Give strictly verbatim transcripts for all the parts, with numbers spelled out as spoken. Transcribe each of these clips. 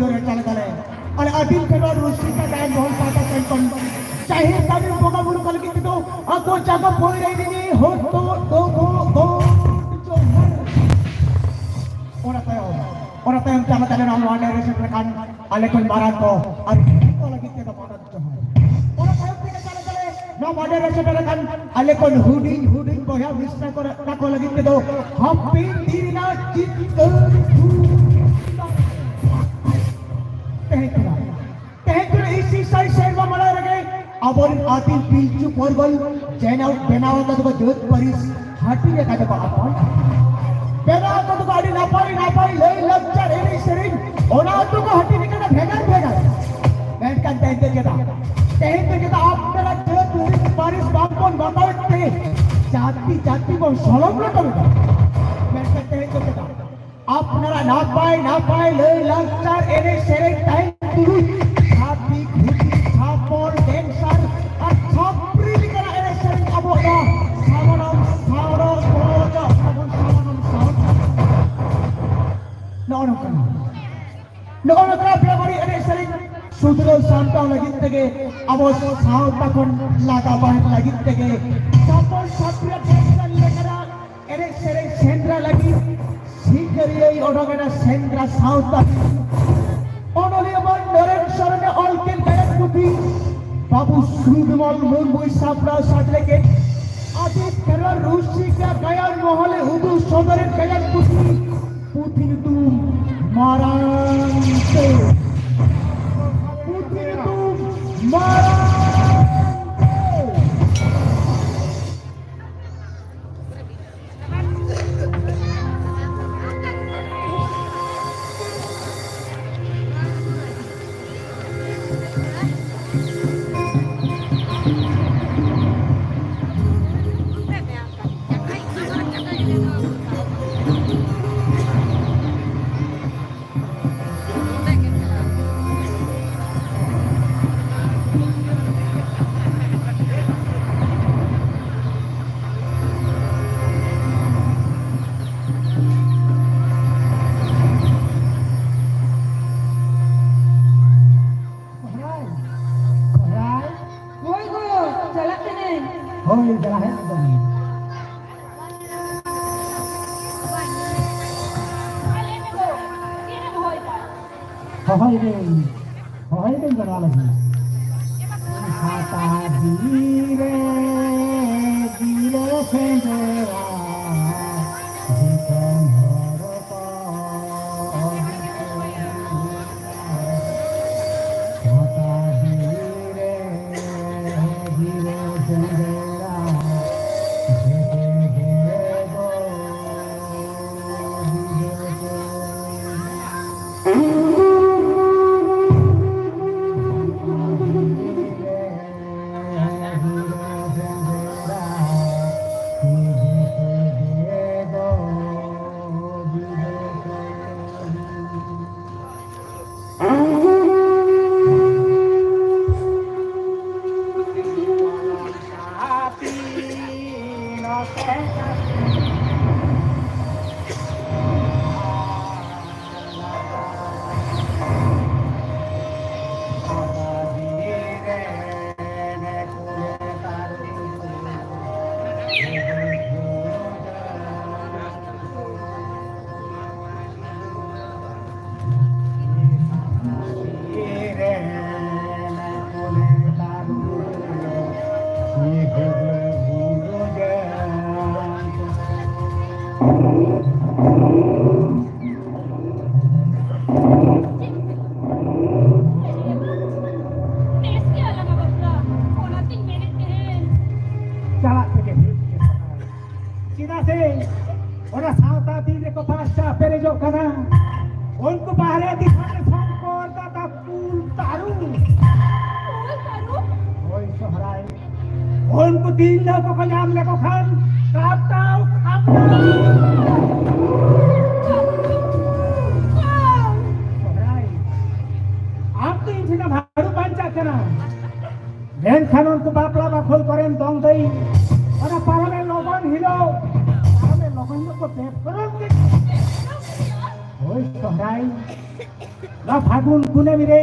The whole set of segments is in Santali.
ᱨᱮ ᱪᱟᱞᱟᱜ ᱟᱞᱮ᱾ ᱟᱞᱮ ᱟᱹᱫᱤᱢ ᱠᱷᱮᱨᱣᱟᱲ ᱨᱩᱥᱤᱠᱟ ᱜᱟᱭᱟᱱ ᱢᱚᱦᱚᱞ ᱯᱟᱦᱴᱟ ᱥᱮᱱ ᱠᱷᱚᱱ ᱡᱟᱦᱮᱨ ᱛᱷᱟᱱ ᱨᱮ ᱵᱚᱸᱜᱟ ᱵᱩᱨᱩ ᱠᱚ ᱞᱟᱹᱜᱤᱫ ᱛᱮᱫᱚ ᱟᱠᱚ ᱡᱟᱸᱜᱟ ᱯᱟᱹᱭᱞᱟᱹ ᱨᱤᱱᱤ ᱦᱚᱛᱚ ᱫᱚᱵᱚ ᱜᱚᱰ ᱡᱚᱦᱟᱨ᱾ ᱚᱱᱟ ᱛᱟᱭᱚᱢ, ᱚᱱᱟ ᱛᱟᱭᱚᱢ ᱪᱟᱞᱟᱜ ᱟᱞᱮ ᱱᱚᱣᱟ ᱰᱟᱭᱨᱮᱠᱥᱚᱱ ᱞᱮᱠᱷᱟᱱ ᱟᱞᱮ ᱠᱷᱚᱱ ᱢᱟᱨᱟᱝ ᱠᱚ ᱟᱨ ᱠᱚ ᱞᱟᱹᱜᱤᱫ ᱛᱮᱫᱚ ᱢᱟᱨᱟᱝ ᱡᱚᱦᱟᱨ᱾ ᱚᱱᱟ ᱛᱟᱭᱚᱢ ᱛᱮᱜᱮ ᱪᱟᱞᱟᱜ ᱟᱞᱮ ᱱᱚᱣᱟ ᱵᱟᱰᱮ ᱨᱮ ᱥᱮᱴᱮᱨ ᱟᱠᱟᱱ ᱟᱞᱮ ᱠᱷᱚᱱ ᱦᱩᱰᱤᱧ ᱦᱩᱰᱤᱧ ᱵᱚᱭᱦᱟ ᱢᱤᱥᱨᱟ ᱠᱚᱨᱮ ᱛᱟᱠᱚ ᱞᱟᱹᱜᱤᱫ ᱛᱮᱫᱚ ᱦᱟᱯᱮᱱ ᱫᱤᱱ ᱨᱮᱱᱟᱜ ᱪᱤᱛᱟᱹᱨ ᱛᱮᱦᱮᱧ ᱠᱟᱱᱟ᱾ ᱛᱮᱦᱮᱧ ᱠᱷᱚᱱ ᱤᱥᱤ ᱥᱟᱭ ᱥᱮᱨᱢᱟ ᱢᱟᱲᱟᱝ ᱨᱮᱜᱮ ᱟᱵᱚᱨᱮᱱ ᱟᱹᱫᱤᱢ ᱯᱤᱞᱪᱩ ᱯᱚᱨᱵᱚᱞ ᱡᱮᱱᱟᱣ ᱵᱮᱱᱟᱣ ᱟᱠᱟᱫ ᱠᱚ ᱡᱟᱹᱛ ᱯᱟᱹᱨᱤᱥ ᱦᱟᱹᱴᱤᱧ ᱟᱠᱟᱫ ᱠᱚ ᱟᱯᱚᱱ ᱵᱮᱱᱟᱣ ᱟᱠᱟᱫ ᱠᱚ ᱟᱹᱰᱤ ᱱᱟᱯᱟᱭ ᱱᱟᱯᱟᱭ ᱞᱟᱹᱭ ᱞᱟᱠᱪᱟᱨ ᱮᱱᱮᱡ ᱥᱮᱨᱮᱧ ᱚᱱᱟ ᱫᱚᱠᱚ ᱦᱟᱹᱴᱤᱧ ᱟᱠᱟᱫᱟ ᱵᱷᱮᱜᱟᱨ ᱵᱷᱮᱜᱟᱨ᱾ ᱢᱮᱱᱠᱷᱟᱱ ᱛᱮᱦᱮᱧ ᱫᱚ ᱪᱮᱫᱟᱜ ᱛᱮᱦᱮᱧ ᱫᱚ ᱪᱮᱫᱟᱜ ᱟᱯᱱᱟᱨᱟᱜ ᱡᱟᱹᱛ ᱯᱟᱹᱨᱤᱥ ᱵᱟᱝᱵᱚᱱ ᱵᱟᱛᱟᱣᱮᱫ ᱛᱮ ᱡᱟᱹᱛᱤ ᱡᱟᱹᱛᱤ ᱵᱚᱱ ᱥᱚᱞᱚᱢ ᱞᱚᱴᱚᱢ ᱮᱫᱟ? ᱢᱮᱱᱠᱷᱟᱱ ᱛᱮᱦᱮᱧ ᱫᱚ ᱪᱮᱫᱟᱜ ᱟᱯᱱᱟᱨᱟᱜ ᱱᱟᱯᱟᱭ ᱱᱟᱯᱟᱭ ᱞᱟᱹᱭ ᱞᱟᱠᱪᱟᱨ ᱮᱱᱮᱡ ᱥᱮᱨᱮᱧ ᱛᱟᱦᱮᱱ ᱛᱩᱞᱩᱡ ᱪᱷᱟᱹᱛᱤᱠ ᱫᱷᱩᱛᱤ ᱪᱷᱟᱯᱚᱞ ᱰᱮᱱᱥᱟᱨ ᱟᱨ ᱪᱷᱟᱯᱨᱤ ᱞᱮᱠᱟᱱᱟᱜ ᱮᱱᱮᱡ ᱥᱮᱨᱮᱧ ᱟᱵᱚᱣᱟᱜ ᱫᱚ ᱥᱟᱢᱟᱱᱚᱢ ᱥᱟᱣᱲᱚ ᱛᱟᱵᱚᱱ ᱥᱟᱢᱟᱱᱚᱢ ᱥᱟᱣᱲᱚ ᱱᱚᱜᱼᱚ ᱱᱚᱝᱠᱟ ᱱᱚᱜᱼᱚ ᱱᱚᱝᱠᱟ ᱵᱮᱵᱟᱹᱲᱤᱡ ᱮᱱᱮᱡ ᱥᱮᱨᱮᱧ ᱥᱩᱫᱷᱨᱟᱹᱣ ᱥᱟᱢᱴᱟᱣ ᱞᱟᱹᱜᱤᱫ ᱛᱮᱜᱮ ᱟᱵᱚ ᱥᱟᱶᱛᱟ ᱠᱷᱚᱱ ᱞᱟᱜᱟ ᱵᱟᱦᱮᱨ ᱞᱟᱹᱜᱤᱫ ᱛᱮᱜᱮ ᱪᱷᱟᱯᱚᱞ ᱪᱷᱟᱯᱨᱤ ᱰᱮᱱᱥᱟᱨ ᱞᱮᱠᱟᱱᱟᱜ ᱮᱱᱮᱡ ᱥᱮᱨᱮᱧ ᱥᱮᱸᱫᱽᱨᱟ ᱞᱟᱹᱜᱤᱫ ᱥᱤᱠᱟᱹᱨᱤᱭᱟᱹᱭ ᱚᱰᱚᱠ ᱮᱱᱟ ᱥᱮᱸᱫᱽᱨᱟ ᱥᱟᱶᱛᱟ᱾ ᱚᱱᱚᱞᱤᱭᱟᱹ ᱢᱟᱱ ᱱᱚᱨᱮᱱ ᱥᱚᱨᱮᱱᱮ ᱚᱞ ᱠᱮᱫ ᱜᱟᱭᱟᱱ ᱯᱩᱛᱷᱤ ᱵᱟᱹᱵᱩ ᱥᱩᱨᱵᱤᱢᱚᱞ ᱢᱩᱨᱢᱩᱭ ᱥᱟᱯᱲᱟᱣ ᱥᱟᱰᱮ ᱠᱮᱫ ᱟᱹᱫᱤᱢ ᱠᱷᱮᱨᱣᱟᱲ ᱨᱩᱥᱤᱠᱟ ᱜᱟᱭᱟᱱ ᱢᱚᱦᱚᱞᱮ ᱩᱫᱩᱜ ᱥᱚᱫᱚᱨᱮᱫ ᱜᱟᱭᱟᱱ ᱯᱩᱛᱷᱤ ᱯᱩᱛᱷᱤ ᱧᱩᱛᱩᱢ ᱢᱟᱨᱟᱝ ᱛᱮ ᱯᱩᱛᱷᱤ ᱧᱩᱛᱩᱢ ᱢᱟᱨᱟᱝ ᱛᱮ᱾ ᱦᱚᱦᱚᱭ ᱵᱤᱱ, ᱦᱚᱦᱚᱭ ᱵᱤᱱ ᱡᱚᱱᱟ ᱞᱟᱹᱜᱤᱫ᱾ ᱦᱟᱛᱟ ᱵᱤᱨ ᱨᱮ, ᱵᱤᱨ ᱥᱮᱸᱫᱽᱨᱟ, ᱫᱤᱥᱚᱢ ᱦᱚᱲ ᱠᱚ ᱦᱟᱛᱟ ᱵᱤᱨ ᱨᱮ, ᱵᱤᱨ ᱥᱮᱸᱫᱽᱨᱟ, ᱫᱤᱥᱚᱢ ᱦᱚᱲ ᱠᱚ ᱪᱟᱞᱟᱜ ᱛᱮᱜᱮ ᱦᱩᱭᱩᱜ ᱜᱮᱭᱟ᱾ ᱪᱮᱫᱟᱜ ᱥᱮ ᱚᱱᱟ ᱥᱟᱶᱛᱟ ᱛᱤᱱ ᱨᱮᱠᱚ ᱯᱟᱥᱪᱟ ᱯᱮᱨᱮᱡᱚᱜ ᱠᱟᱱᱟ, ᱩᱱᱠᱩ ᱵᱟᱦᱨᱮ ᱫᱤᱥᱚᱢ ᱨᱮ ᱥᱚᱝᱠᱚᱨ ᱫᱟᱫᱟ ᱠᱩᱞ ᱛᱟᱹᱨᱩᱵ᱾ ᱠᱩᱞ ᱛᱟᱹᱨᱩᱵ? ᱦᱳᱭ, ᱥᱚᱦᱨᱟᱭ᱾ ᱩᱱᱠᱩ ᱛᱤᱱ ᱫᱷᱟᱣ ᱠᱚᱠᱚ ᱧᱟᱢ ᱞᱮᱠᱚ ᱠᱷᱟᱱ ᱠᱟᱴᱟᱣ ᱠᱷᱟᱯᱲᱟᱣ᱾ ᱥᱚᱦᱨᱟᱭ, ᱟᱢ ᱫᱚ ᱤᱧ ᱴᱷᱮᱱ ᱦᱟᱹᱨᱩ ᱵᱟᱧᱪᱟᱜ ᱠᱟᱱᱟ᱾ ᱢᱮᱱᱠᱷᱟᱱ ᱩᱱᱠᱩ ᱵᱟᱯᱞᱟ ᱵᱟᱠᱷᱳᱞ ᱠᱚᱨᱮᱱ ᱫᱚᱝ ᱫᱟᱹᱭ ᱚᱱᱟ ᱯᱟᱨᱚᱢᱮᱱ ᱞᱚᱜᱚᱱ ᱦᱤᱞᱳᱜ, ᱯᱟᱨᱚᱢᱮᱱ ᱞᱚᱜᱚᱱ ᱦᱤᱞᱳᱜ ᱠᱚ ᱵᱮᱯᱨᱚᱢ ᱠᱮᱫ᱾ ᱦᱳᱭ ᱥᱚᱦᱨᱟᱭ, ᱱᱚᱣᱟ ᱯᱷᱟᱹᱜᱩᱱ ᱠᱩᱱᱟᱹᱢᱤ ᱨᱮ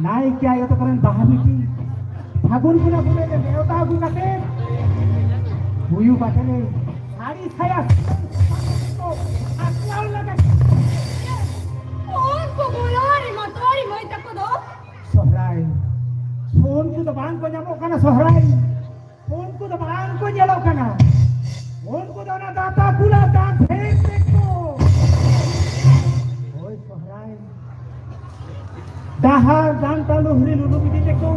ᱱᱟᱭᱠᱮ ᱟᱭᱳ ᱛᱟᱠᱚ ᱨᱮᱱ ᱵᱟᱦᱟ ᱵᱤᱴᱤ ᱯᱷᱟᱹᱜᱩᱱ ᱠᱩᱱᱟᱹᱢᱤ ᱨᱮ ᱱᱮᱣᱛᱟ ᱟᱹᱜᱩ ᱠᱟᱛᱮ ᱦᱩᱭᱩᱜ ᱠᱟᱛᱮ ᱥᱟᱹᱲᱤ ᱥᱟᱭᱟ ᱠᱚ ᱟᱠᱞᱟᱣ ᱞᱟᱜᱟ᱾ ᱩᱱᱠᱩ ᱜᱚᱲᱚᱣᱟᱨᱤ ᱢᱟᱛᱣᱟᱨᱤ ᱢᱟᱹᱭ ᱛᱟᱠᱚ ᱫᱚ ᱥᱚᱦᱨᱟᱭ᱾ ᱩᱱᱠᱩ ᱫᱚ ᱵᱟᱝ ᱠᱚ ᱧᱟᱢᱚᱜ ᱠᱟᱱᱟ ᱥᱚᱦᱨᱟᱭ᱾ ᱩᱱᱠᱩ ᱫᱚ ᱵᱟᱝ ᱠᱚ ᱧᱮᱞᱚᱜ ᱠᱟᱱᱟ᱾ ᱩᱱᱠᱩ ᱫᱚ ᱚᱱᱟ ᱫᱟᱛᱟ ᱠᱩᱞᱟ ᱫᱟᱱ ᱴᱷᱮᱱ ᱛᱮᱠᱚ᱾ ᱦᱳᱭ ᱥᱚᱦᱨᱟᱭ᱾ ᱰᱟᱦᱟᱨ ᱰᱟᱱᱴᱟ ᱞᱩᱦᱨᱤ ᱞᱩᱞᱩ ᱵᱤᱫᱤ ᱛᱮᱠᱚ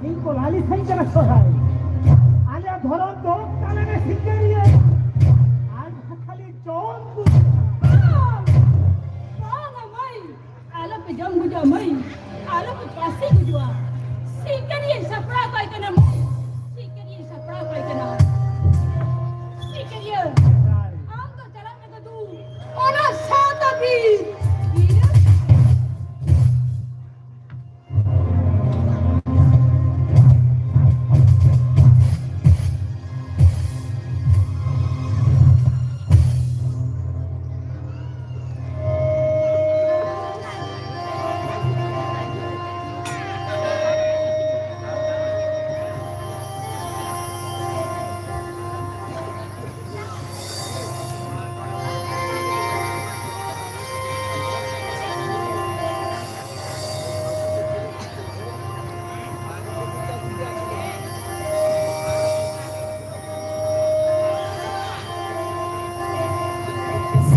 ᱤᱧ ᱠᱚ ᱞᱟᱹᱞᱤᱥᱟᱹᱧ ᱠᱟᱱᱟ ᱥᱚᱦᱨᱟᱭ᱾ ᱟᱞᱮᱭᱟᱜ ᱫᱷᱚᱨᱚᱢ ᱫᱚ ᱛᱟᱞᱮ ᱨᱮ ᱥᱤᱠᱟᱹᱨᱤᱭᱟᱹ ᱟᱨ ᱠᱷᱟᱹᱞᱤ ᱡᱚᱢ ᱵᱩᱡᱷᱟᱹᱜᱼᱟ᱾ ᱵᱟᱝᱟ ᱢᱟᱹᱭ, ᱟᱞᱚᱯᱮ ᱡᱚᱢ ᱵᱩᱡᱷᱟᱹᱜᱼᱟ ᱢᱟᱹᱭ, ᱟᱞᱚᱯᱮ ᱯᱟᱹᱥᱤ ᱵᱩᱡᱷᱟᱹᱜᱼᱟ᱾ ᱥᱤᱠᱟᱹᱨᱤᱭᱟᱹᱧ ᱥᱟᱯᱲᱟᱣ ᱠᱟᱭ ᱠᱟᱱᱟ ᱢᱟᱹᱭ, ᱥᱤᱠᱟᱹᱨᱤᱭᱟᱹᱧ ᱥᱟᱯᱲᱟᱣ ᱠᱟᱭ ᱠᱟᱱᱟ᱾ ᱥᱤᱠᱟᱹᱨᱤᱭᱟᱹ, ᱟᱢ ᱫᱚ ᱪᱟᱞᱟᱜ ᱢᱮ ᱫᱟᱫᱩ, ᱚᱱᱟ ᱥᱟᱶᱛᱟ ᱵᱤᱨ᱾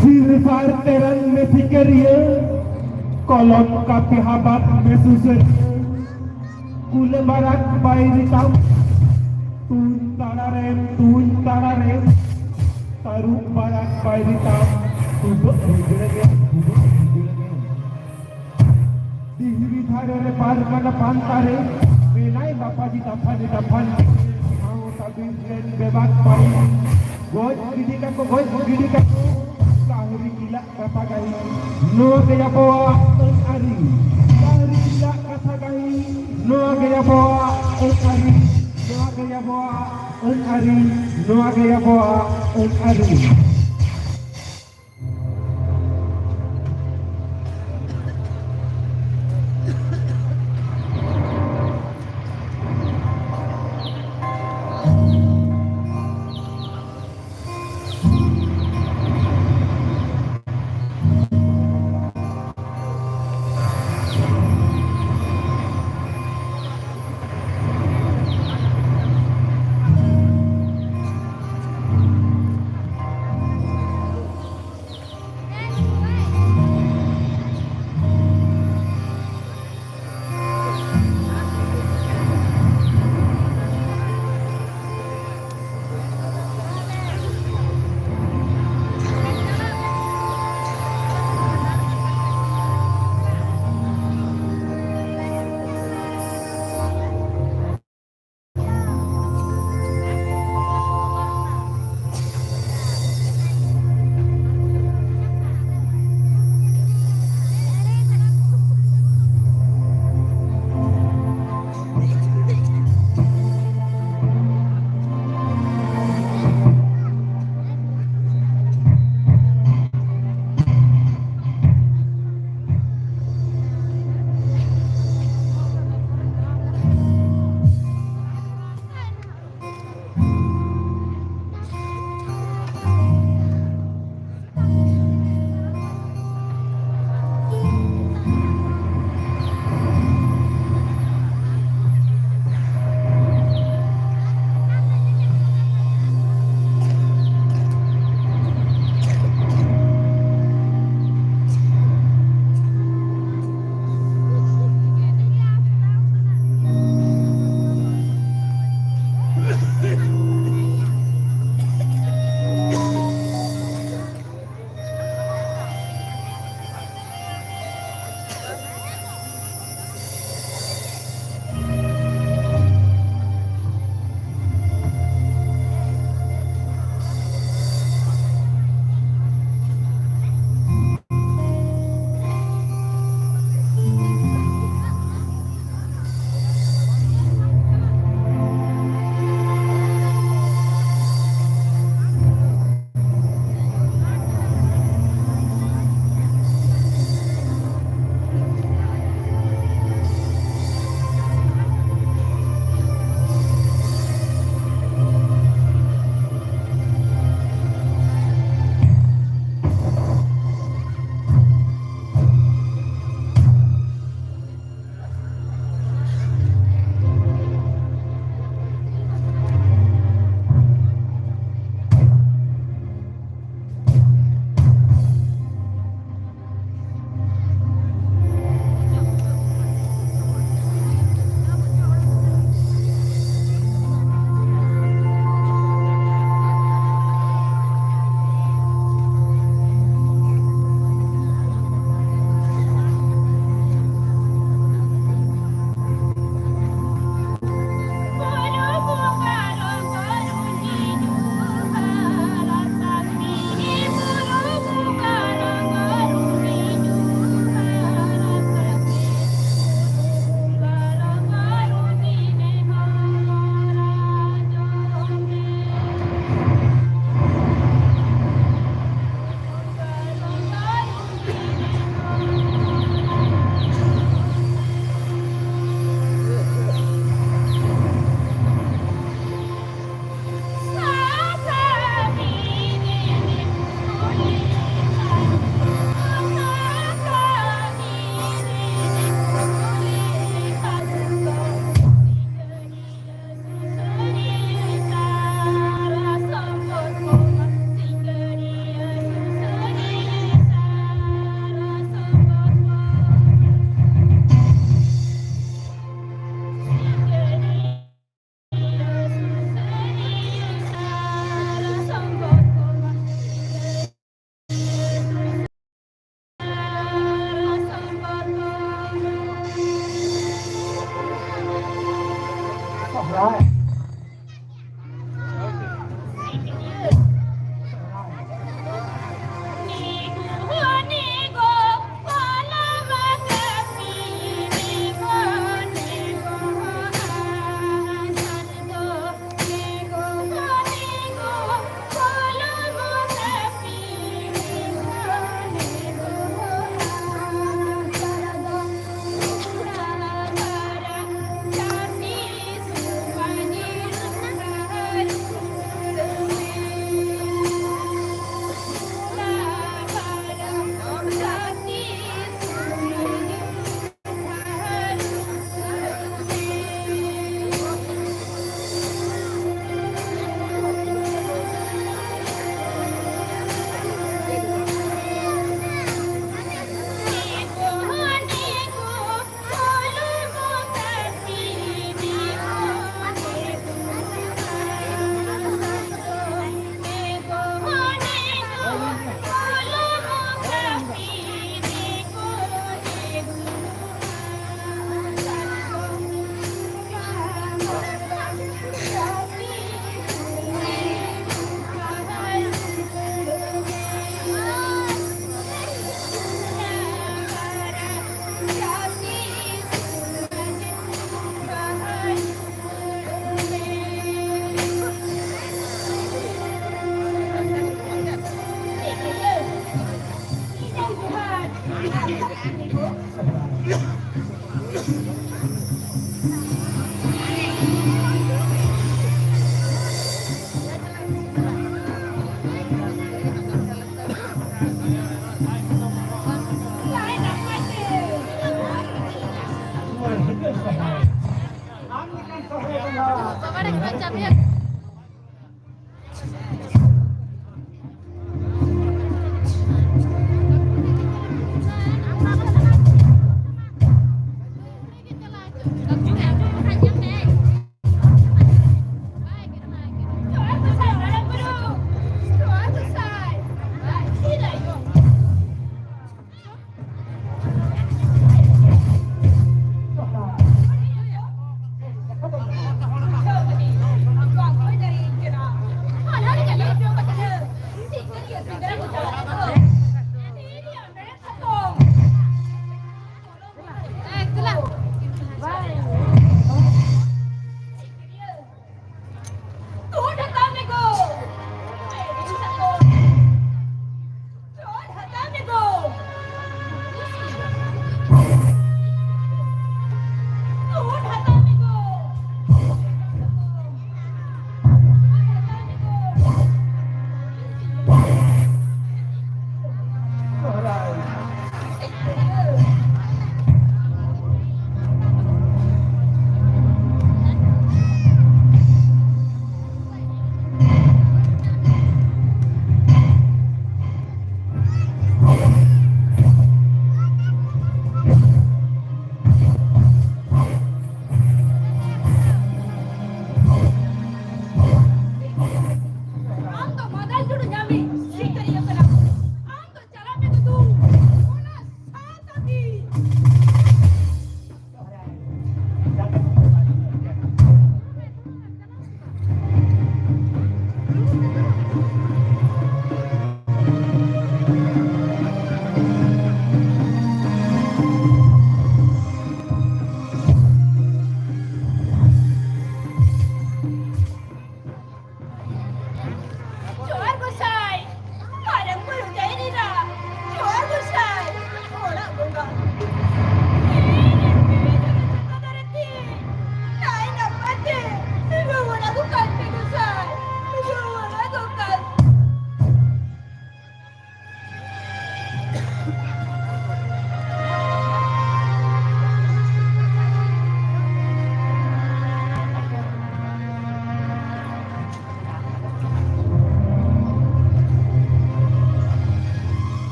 ᱥᱤᱨᱯᱟᱨ ᱛᱮᱨᱟᱝ ᱢᱮ ᱥᱤᱠᱟᱹᱨᱤᱭᱟᱹ, ᱠᱚᱞᱚᱢ ᱠᱟᱹᱯᱤ ᱦᱟᱵᱟᱫ ᱢᱮ ᱥᱩᱥᱟᱹᱨᱤᱭᱟᱹ᱾ ᱠᱩᱞ ᱢᱟᱨᱟᱜ ᱵᱟᱭᱨᱤ ᱛᱟᱢ, ᱛᱩᱧ ᱛᱟᱲᱟᱨᱮᱢ, ᱛᱩᱧ ᱛᱟᱲᱟᱨᱮᱢ᱾ ᱛᱟᱹᱨᱩᱵ ᱢᱟᱨᱟᱜ ᱵᱟᱭᱨᱤ ᱛᱟᱢ, ᱛᱩᱵᱟᱹᱜ ᱦᱤᱡᱲᱟᱹ ᱜᱮᱢ, ᱛᱩᱵᱟᱹᱜ ᱦᱤᱡᱲᱟᱹ ᱜᱮᱢ᱾ ᱰᱤᱦᱨᱤ ᱫᱷᱟᱨᱮ ᱨᱮ ᱯᱟᱨᱜᱟᱱᱟ ᱯᱟᱱᱛᱟ ᱨᱮ ᱢᱮᱱᱟᱭ ᱢᱟᱯᱟᱡᱤ ᱛᱟᱯᱷᱟᱱᱤ ᱛᱟᱯᱷᱟᱱ᱾ ᱴᱷᱟᱶ ᱛᱟᱵᱤᱨ ᱨᱮᱱ ᱵᱮᱵᱟᱠ ᱯᱟᱹᱨᱤ ᱜᱚᱡ ᱜᱤᱰᱤ ᱠᱟᱠᱚ, ᱜᱚᱡ ᱜᱤᱰᱤ ᱠᱟᱠᱚ᱾ ᱠᱟᱹᱦᱨᱤ ᱠᱤᱞᱟᱜ ᱠᱟᱛᱷᱟ ᱜᱟᱹᱦᱤ, ᱱᱚᱣᱟ ᱜᱮ ᱟᱵᱚᱣᱟᱜ ᱟᱹᱱ ᱟᱹᱨᱤ᱾ ᱠᱟᱹᱦᱨᱤ ᱠᱤᱞᱟᱜ ᱠᱟᱛᱷᱟ ᱜᱟᱹᱦᱤ, ᱱᱚᱣᱟ ᱜᱮ ᱟᱵᱚᱣᱟᱜ ᱟᱹᱱ ᱟᱹᱨᱤ᱾ ᱱᱚᱣᱟ ᱜᱮ ᱟᱵᱚᱣᱟᱜ ᱟᱹᱱ ᱟᱹᱨᱤ᱾ ᱱᱚᱣᱟ ᱜᱮ ᱟᱵᱚᱣᱟᱜ ᱟᱹᱱ ᱟᱹᱨᱤ᱾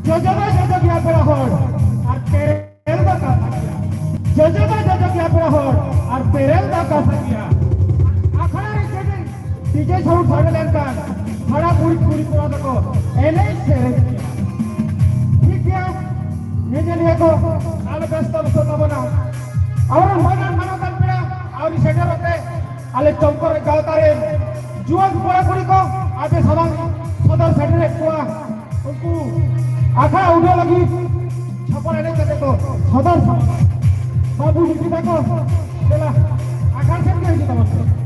ᱡᱚᱡᱚ ᱫᱚ ᱡᱚᱡᱚ ᱜᱮᱭᱟ ᱯᱮᱲᱟ ᱦᱚᱲ, ᱟᱨ ᱛᱮᱨᱮᱞ ᱫᱚ ᱠᱟᱥᱟ ᱜᱮᱭᱟ᱾ ᱡᱚᱡᱚ ᱫᱚ ᱡᱚᱡᱚ ᱜᱮᱭᱟ ᱯᱮᱲᱟ ᱦᱚᱲ, ᱟᱨ ᱛᱮᱨᱮᱞ ᱫᱚ ᱠᱟᱥᱟ ᱜᱮᱭᱟ᱾ ᱟᱠᱷᱲᱟ ᱨᱮ ᱡᱩᱫᱤ ᱰᱤᱡᱮ ᱥᱟᱣᱩᱱᱰ ᱥᱟᱰᱮ ᱞᱮᱱᱠᱷᱟᱱ ᱦᱟᱲᱟᱢ ᱵᱩᱲᱦᱤ ᱠᱩᱲᱤ ᱠᱚᱲᱟ ᱫᱚᱠᱚ ᱮᱱᱮᱡ ᱥᱮᱨᱮᱧ ᱜᱮᱭᱟ᱾ ᱴᱷᱤᱠ ᱜᱮᱭᱟ, ᱧᱮᱧᱮᱞᱤᱭᱟᱹ ᱠᱚ ᱟᱞᱚ ᱵᱮᱥᱛᱚ ᱵᱮᱥᱛᱚ ᱛᱟᱵᱚᱱᱟ᱾ ᱟᱵᱚᱨᱮᱱ ᱦᱚᱲ ᱨᱮᱱ ᱢᱟᱱᱚᱛᱟᱱ ᱯᱮᱲᱟ ᱟᱹᱣᱨᱤ ᱥᱮᱴᱮᱨᱚᱜ ᱛᱮ ᱟᱞᱮ ᱪᱚᱢᱠᱚᱨ ᱜᱟᱶᱛᱟ ᱨᱮᱱ ᱡᱩᱣᱟᱹᱱ ᱠᱚᱲᱟ ᱠᱩᱲᱤ ᱠᱚ ᱟᱯᱮ ᱥᱟᱢᱟᱝ ᱥᱚᱫᱚᱨ ᱥᱮᱴᱮᱨᱮᱫ ᱠᱚᱣᱟ᱾ ᱩᱱᱠᱩ ᱟᱠᱷᱲᱟ ᱩᱰᱟᱹᱣ ᱞᱟᱹᱜᱤᱫ ᱪᱷᱟᱯᱚᱞ ᱮᱱᱮᱡ ᱠᱟᱛᱮ ᱠᱚ ᱥᱚᱫᱚᱨ ᱥᱟᱢᱟᱝᱟ᱾ ᱵᱟᱹᱵᱩ ᱵᱤᱴᱤ ᱛᱟᱠᱚ, ᱫᱮᱞᱟ, ᱟᱠᱷᱲᱟ ᱥᱮᱫ ᱜᱮ ᱦᱤᱡᱩᱜ ᱛᱟᱵᱚᱱ ᱯᱮ᱾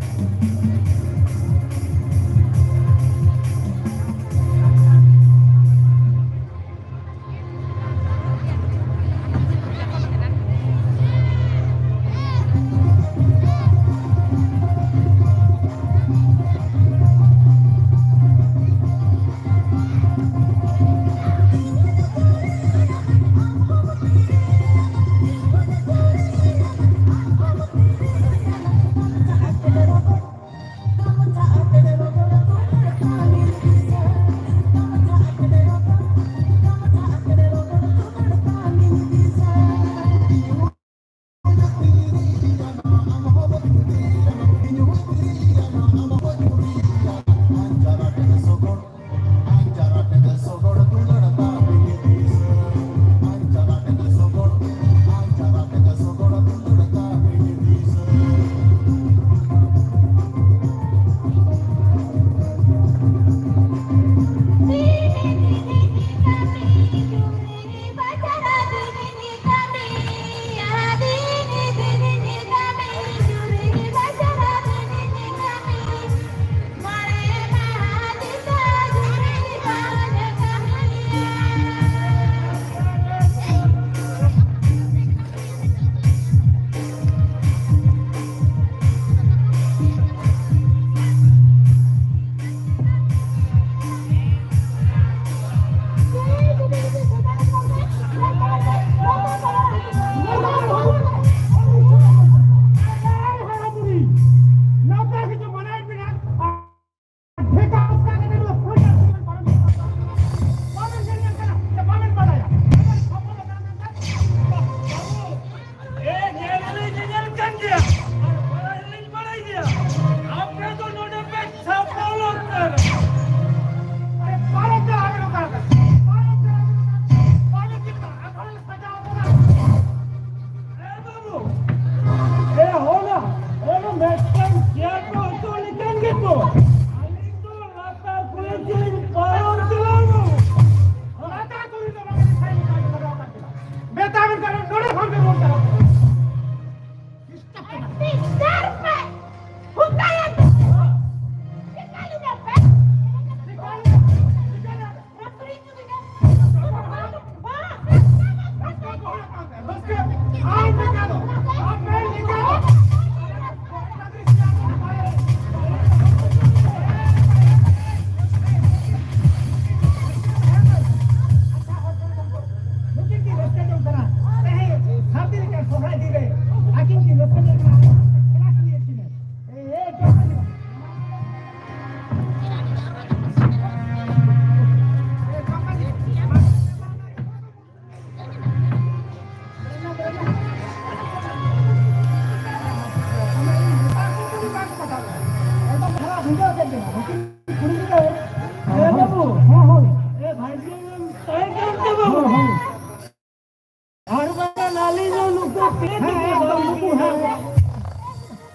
ᱟᱨ ᱵᱟᱝ ᱟᱹᱞᱤᱧ ᱦᱚᱸ ᱱᱩᱠᱩ ᱯᱮ ᱦᱮᱸ, ᱮᱠᱫᱚᱢ ᱱᱩᱠᱩ ᱦᱮᱸ᱾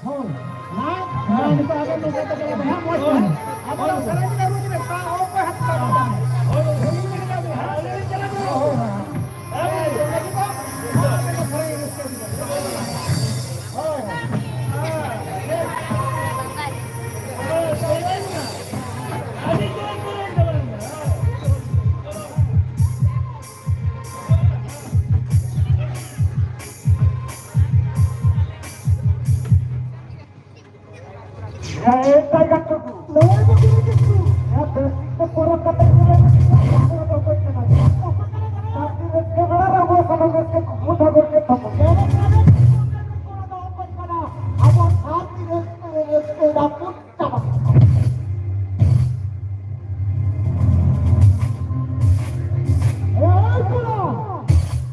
ᱦᱳᱭ᱾ ᱦᱮᱸ, ᱱᱤᱛᱚᱜ ᱟᱵᱮᱱ ᱱᱚᱝᱠᱟ ᱛᱮᱜᱮ ᱵᱮᱱ ᱦᱟᱸᱜ ᱢᱚᱡᱽ ᱛᱮ᱾ ᱟᱵᱚ ᱫᱚ ᱥᱮᱨᱮᱧ ᱨᱮ ᱨᱩᱡ ᱨᱮ ᱥᱟᱶ ᱦᱚᱸ ᱚᱠᱚᱭ ᱦᱟᱛ ᱠᱟᱜ ᱵᱟᱝ᱾ ᱦᱳᱭ, ᱦᱳᱭ, ᱦᱳᱭ᱾